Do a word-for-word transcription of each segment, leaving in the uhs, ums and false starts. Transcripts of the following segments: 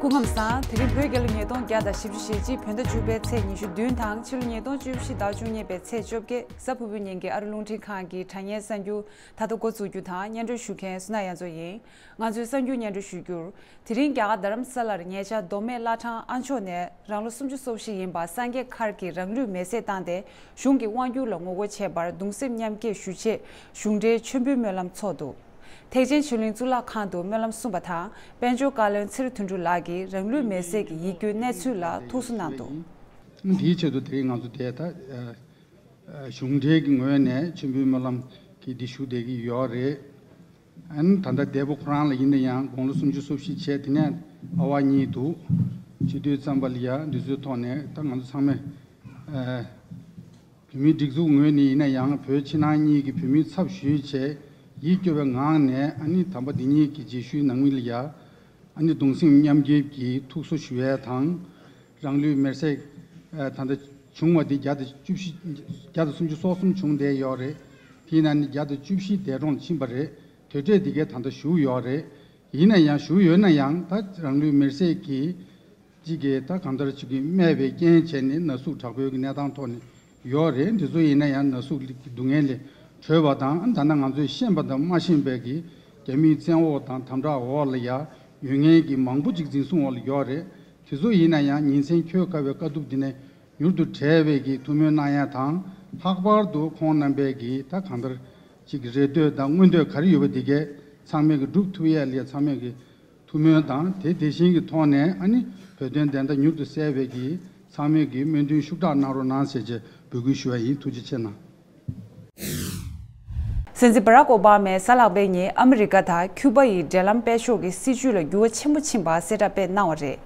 སྐུ་ཁམས་བཟང་། དེ་རིང་བོད་རྒྱལ་ལོ་ཉིས་སྟོང་བརྒྱ་དང་བཞི་བཅུ་ཞེ་གཅིག་བོད་ཟླ་བཅུ་པའི་ཚེས་ཉི་ཤུ་བདུན་དང་ཕྱི་ལོ་ཉིས་སྟོང་བཅུ་བཞི་ཟླ་བཅུ་གཉིས་པའི་ཚེས་བཅོ་བརྒྱད། གཟའ་ཕུར་བུའི་ཉིན་གྱི་ཨ་རི་རླུང་འཕྲིན་ཁང་གི་དྲ་བརྙན་གསར་འགྱུར་ད་ལྟ་འགོ་འཛུགས་རྒྱུ་དང་། སྙན་སྒྲོན་ཞུ་མཁན་སུ་ན་ཡ་མཚོ་ཡིན། ང་ཚོའི་གསར་འགྱུར་སྙན་སྒྲོན་ཞུ་རྒྱུར། དེ་རིང་རྒྱ་གར་རྡ་རམ་ས་ལར་ཉེ་ཆར་མདོ་སྨད་བླ་བྲང་ཨ་མཆོག་ནས་རང་ལོ་སུམ་ཅུ་སོ་བཞི་ཡིན་པ་སངས་རྒྱས་མཁར་གྱིས་རང་ལུས་མེར་སྲེག་བཏང་སྟེ་གཞུང་གི་དབང་སྒྱུར་ལ་ངོ་རྒོལ་བྱས་པར་གདུང་སེམས་མཉམ་སྐྱེད་ཞུ་ཆེད་གཞུང་འབྲེལ་མཆོད་འབུལ་སྨོན་ལམ་ཚོགས་འདུག་ཐེག་ཆེན་ཆོས་གླིང་གཙུག་ལག་ཁང་དུ་སྨོན་ལམ་གསུངས་པ་དང་། དཔལ་འབྱོར་བཀའ་བློན་ཚེ་རིང་དོན་གྲུབ་ལགས་ཀྱིས་རང་ལུས་མེར་སྲེག་གི་ཡིད་སྐྱོའི་གནས་ཚུལ་ལ་ཐུགས་གསོ་གནང་འདུག་དེའི་ཆེད་དུ་དེ་རིང་ང་ཚོ་དེ་ད་གཞུང་འབྲེལ་གྱི་ངོས་ནས་མཆོད་འབུལ་སྨོན་ལམ་གྱི་འདི་ཞུ་བསྡད་ཀྱི་ཡོད་རེད། ཨ་ནི་ད་ལྟ་འདས་པོ་ཁོ་རང་ལ་ཡིན་ན་ཡང་དགུང་ལོ་སུམ་ཅུ་སོ་བཞི་བྱས། དེ་ནས་ཨ་བ་གཉིས་འདུག་སྤྱི་འཐུས་ཙམ་པ་ལ་ཡ་འདི་ཚོའི་ཐོག་ནས་ད་ང་ཚོ་ཚང་མས་ཨ་བོད་མིའི་སྒྲིག་འཛུགས་ངོས་ནས་ཡིན་ན་ཡང་བོད་ཕྱི་ནང་གཉིས་ཀྱི་བོད་མིའི་ཚབ་ཞུས་བྱས་ཡིད་སྐྱོ་བའི་ངང་ནས། ཨ་ནི་དམ་པ་འདི་ཉིད་ཀྱི་རྗེས་ཤུལ་ནང་མི་ལ་ཡ་ཨ་ནི་གདུང་སེམས་མཉམ་སྐྱེད་ཀྱི་ཐུགས་གསོ་ཞུ་ཡས་དང་། རང་ལུས་མེར་སྲེག་ཨ་ད་ལྟ་བྱུང་བ་འདི་བརྒྱ་དང་བཅུ་བཞི། བརྒྱ་དང་སུམ་ཅུ་སོ་གསུམ་བྱུང་བསྡད་ཡོད་རེད། དེ་ཡིན་ན་ནི་བརྒྱ་དང་བཅུ་བཞི་འདས་གྲོངས་ཕྱིན་པ་རེད། དེ་འདྲས་འདི་གའི་ད་ལྟ་བཞུགས་ཡོད་རེད། ཡིན་ན་ཡང་བཞུགས་ཡོད་ན་ཡང་ད་རང་ལུས་མེར་སྲེག་གི་གཅིག་གིས་ད་གང་ལྟར་གཅིག་གིས་སྨས་པའི་རྐྱེན་བྱས་ནས་ན་ཟུག་དྲག་པོའི་གི་གནས་སྟངས་ཐོག་ནས་ཡོད་རེད། འདི་ཚོ་ཡིན་ན་ཡང་ན་ཟུག་གི་སྡུག་བསྔལ་ལས་གྲོལ་བ་དང་། ད་ནང་ང་ཚོས་ཤེས་པ་དང་མ་ཤེས་པའི་གི་རྒྱ་མིའི་བཙན་འོག་དང་དམ་དྲག་འོག་ལ་ཡ་ཡོད་མཁན་གྱི་མང་པོ་ཅིག་འཛིན་བཟུང་འོག་ལ་ཡོད་རེད། དེ་ཚོ་ཡིན་ན་ཡང་ཉིན་མཚན་འཁྱོལ་དཀའ་བའི་དཀའ་ཐུབ་འདི་ནས་མྱུར་དུ་བྲལ་བའི་གི་ཐུགས་སྨོན་གནང་ཡ་དང་། ལྷག་པར་དུ་ཁོང་རྣམ་པའི་གི་ད་གང་ལྟར་ཅིག་རེ་འདོད་དང་མངོན་འདོད་ག་རེ་ཡོད་པ་འདི་གས་ཚང་མས་གི་སྒྲུབ་ཐུབ་ཡ་ལ་ཡ་ཚང་མས་གི་ཐུགས་སྨོན་དང་། དེ་དེ་བཞིན་གྱི་ཐོག་ནས་ཨ་ནི་བོད་དོན་བདེན་མཐའ་མྱུར་དུ་གསལ་བའི་གི་ཚང་མས་གི་སྨོན་འདུན་ཤུགས་དྲག་གནང་རོགས་གནང་ཟེར་བྱས་འབོད་སྐུལ་ཞུ་བ་ཡིན། ཐུགས་རྗེ་ཆེ་གནང་། སྲིད་འཛིན་བྷ་རག་ཨོ་བྷ་མས་གཟའ་ལྷག་པའི་ཉིན་ཨ་མི་རི་ཀ་དང་ཁྱུ་པ་ཡི་འབྲེལ་ལམ་སྤེལ་ཕྱོགས་ཀྱི་སྲིད་བྱུས་ལ་འགྱུར་བ་ཆེན་པོ་ཕྱིན་པ་གསལ་བསྒྲགས་སྤེལ་གནང་བ་རེད།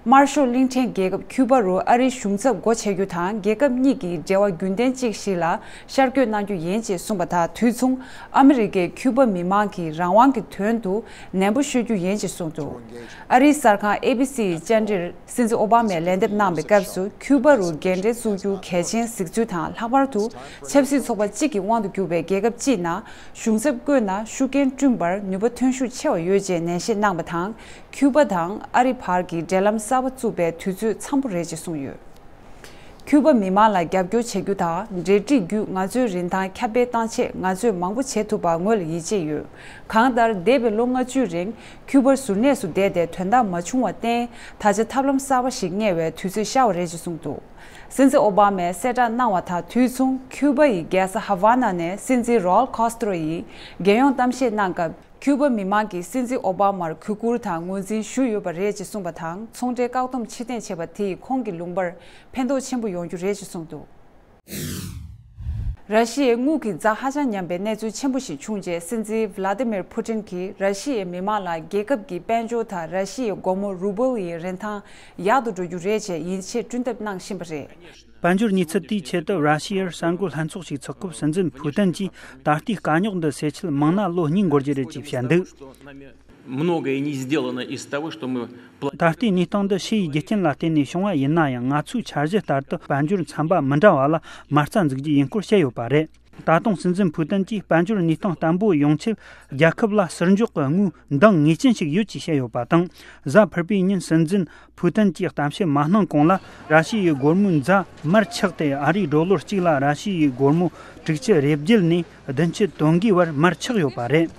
དམར་ཤོག་གླིང་ཕྲན་རྒྱལ་ཁབ་ཁྱུ་པ་རུ་ཨ་རིའི་གཞུང་ཚབ་སྒོ་ཕྱེ་རྒྱུ་དང་། རྒྱལ་ཁབ་གཉིས་ཀྱི་འབྲེལ་བ་རྒྱུན་ལྡན་གཅིག་ཞིག་ལ་ཤར་བསྐྱོད་གནང་རྒྱུ་ཡིན་ཅེས་གསུངས་པ་དང་། དུས་མཚུངས་ཨ་མི་རི་ཀས་ཁྱུ་པ་མི་མང་གི་རང་དབང་གི་དོན་དུ་ནན་པོ་ཤོད་རྒྱུ་ཡིན་ཅེས་གསུངས་འདུག་ཨ་རིའི་གསར་ཁང་ཨེ་བི་སི་ཡི་བཅར་འདྲིར་སྲིད་འཛིན་ཨོ་བྷ་མས་ལན་འདེབས་གནང་བའི་སྐབས་སུ། ཁྱུ་པ་རུ་འགན་འབྲེལ་བཙུགས་རྒྱུ་གལ་ཆེན་གཟིགས་ཚུལ་དང་། ལྷག་པར་དུ་ཆབ་སྲིད་ཚོགས་པ་གཅིག་གི་དབང་དུ་གྱུར་པའི་རྒྱལ་ཁབ་སྤྱིའི་ནང་གཞུང་ཚབ་བསྐོས་ན་ཤུགས་རྐྱེན་བསྐྲུན་པར་ནུས་པ་ཐོན་ཤུགས་ཆེ་བ་ཡོད་ཅེས་ནན་བཤད་གནང་བ་དང་། ཁྱུ་པ་དང་ཨ་རི་བར་གྱི་འབྲེལ་ལམ་གསར་པ་བཙུགས་པའི་དུས་ཚོད་འཚམ་པོ་རེད་ཅེས་གསུངས་ཡོད། ཁྱུ་པ་མི་མང་ལ་རྒྱབ་སྐྱོར་བྱེད་རྒྱུ་དང་འབྲེལ་འདྲིས་བརྒྱུད་ང་ཚོའི་རིན་ཐང་ཁྱབ་སྤེལ་བཏང་ཆེད་ང་ཚོས་མང་པོ་བྱེད་ཐུབ་པར་ངོས་ལ་ཡིད་ཆེས་ཡོད། གང་ལྟར་འདས་པའི་ལོ་ལྔ་བཅུའི་རིང་ཁྱུ་པར་ཟུར་གནས་སུ་བསྡད་དེ་དོན་དག་མ་བྱུང་བར་བརྟེན། ད་ཆ་ཐབས་ལམ་གསར་པ་ཞིག་གཉེར་བའི་དུས་ཚོད་ཤར་བ་རེད་ཅེས་གསུངས་འདུག་སྲིད་འཛིན་ཨོ་བྷ་མས་གསལ་བསྒྲགས་གནང་བ་དང་དུས་མཚུངས། ཁྱུ་པ་ཡི་རྒྱལ་ས་ཧ་ཝ་ན་ནས་སྲིད་འཛིན་རོལ་ཁོ་སྟྲོ་ཡིས་རྒྱལ་ཡོངས་གཏམ་བཤད་གནང་སྐབས། ཁྱུ་པ་མི་མང་གིས་སྲིད་འཛིན་ཨོ་བྷ་མར་གུས་བཀུར་དང་ངོས་འཛིན་ཞུས་ཡོད་པ་རེད་ཅེས་གསུངས་པ་དང་། ཚོང་འབྲེལ་བཀག་སྡོམ་ཕྱིར་འཐེན་བྱས་པ་དེས་ཁོང་གི་ལུང་པར་ཕན་ཐོགས་ཆེན་པོ་ཡོང་རྒྱུ་རེད་ཅེས་གསུངས་འདུག་ར་ཤི་ཡའི་དངུལ་གྱི་རྫ་ཧ་ཅང་ཉམས་པའི་གནས་ཚུལ་ཆེན་པོ་ཞིག་བྱུང་རྗེས། སྲིད་འཛིན་ཝི་ལ་ཏི་མིར་ཕུ་ཏིན་གྱིས་ར་ཤི་ཡའི་མི་མང་ལ་རྒྱལ་ཁབ་ཀྱི་དཔལ་འབྱོར་དང་ར་ཤི་ཡའི་སྒོར་མོ་རུ་བལ་ཡི་རིན་ཐང་ཡག་ཏུ་འགྲོ་རྒྱུ་རེད་ཅེས་ཡིད་ཆེས་བསྐྲུན་ཐབས་གནང་བཞིན་པ་རེད། དཔལ་འབྱོར་གནས་ཚུལ་དེའི་ཆེད་དུ་ར་ཤི་ཡར་གསར་འགོད་ལྷན་ཚོགས་ཤིག་འཚོགས་སྐབས། སྲིད་འཛིན་ཕུ་ཏིན་གྱིས་ད་ལྟའི་དཀའ་རྙོག་འདི་སེལ་ཆེད་མང་ན་ལོ་གཉིས་འགོར་རྒྱུ་རེད་ཅེས་བཤད་འདུག Многое не сделано из того, что мы пла- ད་ལྟའི་གནས་སྟངས་འདི་ཕྱིའི་རྒྱུ་རྐྱེན་ལ་བརྟེན་ནས་བྱུང་བ་ཡིན་ན་ཡང་། ང་ཚོའི་འཆར་གཞི་ལྟར་དུ་དཔལ་འབྱོར་འཚམ་པ་མི་འདྲ་བ་ལ་མ་རྩ་འཛུགས་རྒྱུ་ཡིན་སྐོར་བཤད་ཡོད་པ་རེད། ད་དུང་སྲིད་འཛིན་ཕུ་ཏིན་གྱིས་དཔལ་འབྱོར་གནས་སྟངས་བརྟན་པོ་ཡོང་ཆེད་རྒྱལ་ཁབ་ལ་ཕྱིར་འཇོག་གི་དངུལ་འདང་ངེས་ཅན་ཞིག་ཡོད་ཅེས་བཤད་ཡོད་པ་དང་། གཟའ་ཕུར་པའི་ཉིན་སྲིད་འཛིན་ཕུ་ཏིན་གྱིས་གཏམ་བཤད་མ་གནང་གོང་ལ། ར་ཤི་ཡའི་སྒོར་མོའི་རྫ་མར་ཆག་སྟེ་ཨ་རིའི་ཌོ་ལར་གཅིག་ལ་ར་ཤི་ཡའི་སྒོར་མོ་དྲུག་ཅུ་རེ་བརྒྱད་ནས་བདུན་ཅུ་དོན་དགུའི་བར་མར་ཆག་ཡོད་པ་རེད།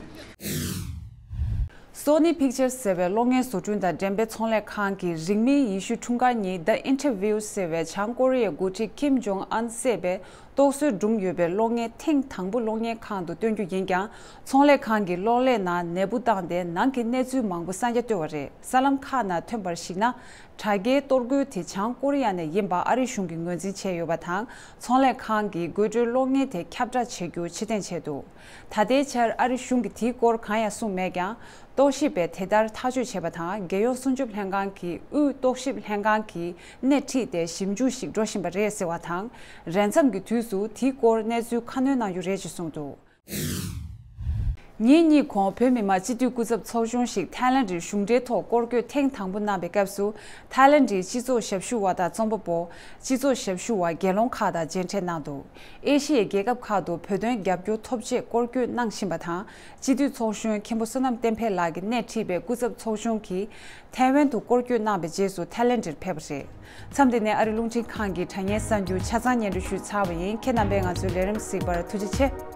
སོ་ནི་ཕིག་ཅར་ཟེར་བའི་གློག་བརྙན་བཟོ་སྐྲུན་དང་འགྲེམས་སྤེལ་ཚོང་ལས་ཁང་གིས་རིང་མིན་ཉི་ཤུ་འཁྲུངས་སྐར་ཉིན། The Interview ཟེར་བའི་བྱང་ཀོ་རི་ཡའི་འགོ་ཁྲིད་ཁིམ་ཇོང་ཨན་བསད་པའི་རྟོག་བཟོས་སྒྲུང་ཡོད་པའི་གློག་བརྙན་ཐེངས་དང་པོ་གློག་བརྙན་ཁང་དུ་སྟོན་རྒྱུ་ཡིན་ཀྱང་། ཚོང་ལས་ཁང་གིས་གློག་ཀླད་ནང་ནད་འབུ་བཏང་སྟེ་ནང་གི་གནས་ཚུལ་མང་པོ་གསར་རྒྱག་བཏོན་པ་རེད། གསར་ལམ་ཁག་ནང་ཐོན་པར་གཞིགས་ན། དྲ་རྒྱའི་གཏོར་རྒོལ་དེ་བྱང་ཀོ་རི་ཡ་ནས་ཡིན་པ་ཨ་རིའི་གཞུང་གིས་ངོས་འཛིན་བྱས་ཡོད་པ་དང་། ཚོང་ལས་ཁང་གིས་དགོད་བྲོའི་གློག་བརྙན་དེ་ཁྱབ་བསྒྲགས་བྱེད་རྒྱུ་ཕྱིར་འཐེན་བྱས་འདུག་ད་ལྟའི་ཆར་ཨ་རིའི་གཞུང་གིས་དེའི་སྐོར་གང་ཡང་གསུངས་མེད་ཀྱང་། རྟོག་ཞིབ་པས་དེ་ལྟར་ཐག་གཅོད་བྱས་པ་དང་། རྒྱལ་ཡོངས་སྲུང་སྐྱོབ་ལྷན་ཁང་གིས་དབུས་རྟོག་ཞིབ་ལྷན་ཁང་གིས་སྣེ་ཁྲིད་དེ་ཞིབ་འཇུག་ཞིག་འགྲོ་བཞིན་པ་རེད་ཟེར་བ་དང་། རན་འཚམ་གྱི་དུས་སུ་དེའི་སྐོར་གནས་ཚུལ་ཁ་སྣོན་གནང་རྒྱུ་རེད་ཅེས་གསུངས་འདུག་ཉིན་གཉིས་གོང་བོད་མི་མང་སྤྱི་འཐུས་སྐུ་ཚབ་ཚོགས་ཆུང་ཞིག་ཐའི་ལེན་ཌིར་གཞུང་འབྲེལ་ཐོག་སྐོར་སྐྱོད་ཐེངས་དང་པོ་གནང་བའི་སྐབས་སུ། ཐའི་ལེན་ཌིའི་སྤྱི་ཚོགས་ཞབས་ཞུ་བ་དང་རྩོམ་པ་པོ། སྤྱི་ཚོགས་ཞབས་ཞུ་བ་རྒྱལ་ཡོངས་ཁག་དང་མཇལ་འཕྲད་གནང་འདུག་ཨེ་ཤི་ཡའི་རྒྱལ་ཁབ་ཁག་ཏུ་བོད་དོན་རྒྱབ་སྐྱོར་ཐོབ་ཆེད་སྐོར་སྐྱོད་གནང་བཞིན་པ་དང་། སྤྱི་འཐུས་ཚོགས་གཞོན་མཁན་པོ་བསོད་ནམས་བསྟན་འཕེལ་ལགས་ཀྱིས་སྣེ་ཁྲིད་པའི་སྐུ་ཚབ་ཚོགས་ཆུང་གིས་ཐའེ་ཝན་དུ་སྐོར་སྐྱོད་གནང་བའི་རྗེས་སུ་ཐའི་ལེན་ཌིར་ཕེབས་པ་རེད། མཚམས་འདི་ནས་ཨ་རི་རླུང་འཕྲིན་ཁང་གི་དྲ་བརྙན་གསར་འགྱུར་ཆ་ཚང་སྙན་སྒྲོན་ཞུས་ཚར་བ་ཡིན། ཁྱེད་རྣམ་པས་ང་ཚོའི་ལས་རིམ་གཟིགས་པར་ཐུགས་རྗེ་ཆེ།